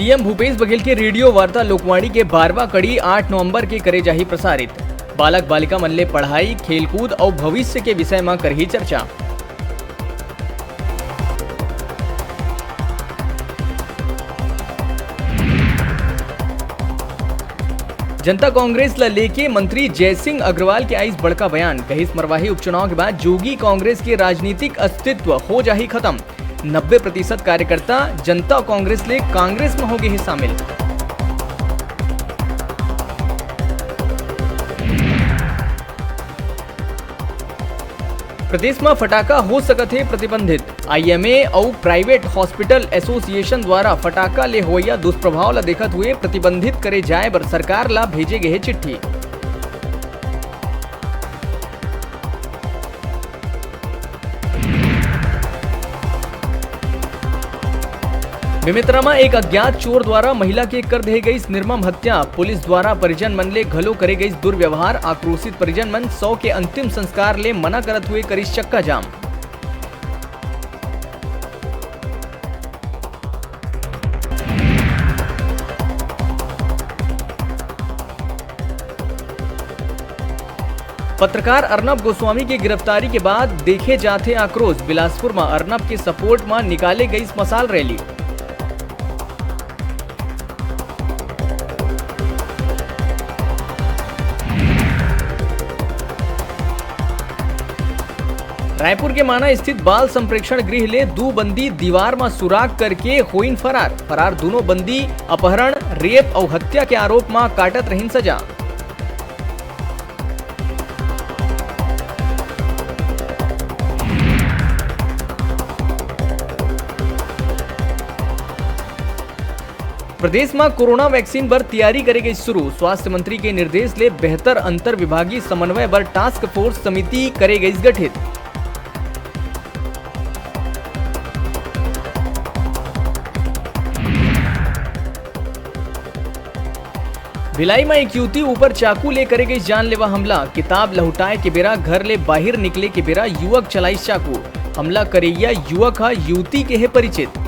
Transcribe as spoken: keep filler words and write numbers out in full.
CM Bhupesh Baghel के radio वार्ता लोकवाणी के बारहवाँ कड़ी आठ नवंबर के करे जाही प्रसारित। बालक बालिका मन ले पढ़ाई, खेलकूद अउ भविष्य के विषय म करही चर्चा। जनता कांग्रेस ल लेके मंत्री जयसिंह अग्रवाल के आइस बड़का बयान, कहिस मरवाही उपचुनाव के बाद जोगी कांग्रेस के राजनीतिक अस्तित्व हो जाही खत्म। नब्बे प्रतिशत कार्यकर्ता जनता कांग्रेस ले कांग्रेस म हो गे हे शामिल। प्रदेश म फटाका हो सकत हे प्रतिबंधित। आईएमए अउ प्राइवेट हॉस्पिटल एसोसिएशन द्वारा फटाका ले होवइया दुष्प्रभाव ल देखत हुए प्रतिबंधित करे जाए बर सरकार ल भेजे गे हे चिट्ठी। बेमेतरा म एक अज्ञात चोर द्वारा महिला के कर दे गईस निर्मम हत्या। पुलिस द्वारा परिजन मन ले घलो करे गईस दुर्व्यवहार। आक्रोशित परिजन मन शव के अंतिम संस्कार ले मना करत हुए करिस चक्का जाम। पत्रकार अर्नब गोस्वामी के गिरफ्तारी के बाद देखे जाथे आक्रोश। बिलासपुर म अर्नब के सपोर्ट म निकाले गईस मशाल रैली। रायपुर के माना स्थित बाल संप्रेक्षण गृह ले दू बंदी दीवार म सुराग करके होइन फरार। फरार दूनों बंदी अपहरण, रेप अउ हत्या के आरोप म काटत रहिन सजा। प्रदेश म कोरोना वैक्सीन बर तैयारी करे गई शुरू। स्वास्थ्य मंत्री के निर्देश ले बेहतर अंतर विभागीय समन्वय बर टास्क फोर्स समिति करे गई गठित। भिलाई म एक युवती ऊपर चाकू ले करे गई जानलेवा हमला। किताब लहुटाए के बेरा घर ले बाहिर निकले के बेरा युवक चलाइस चाकू। हमला करइया युवक ह युवती के हे परिचित।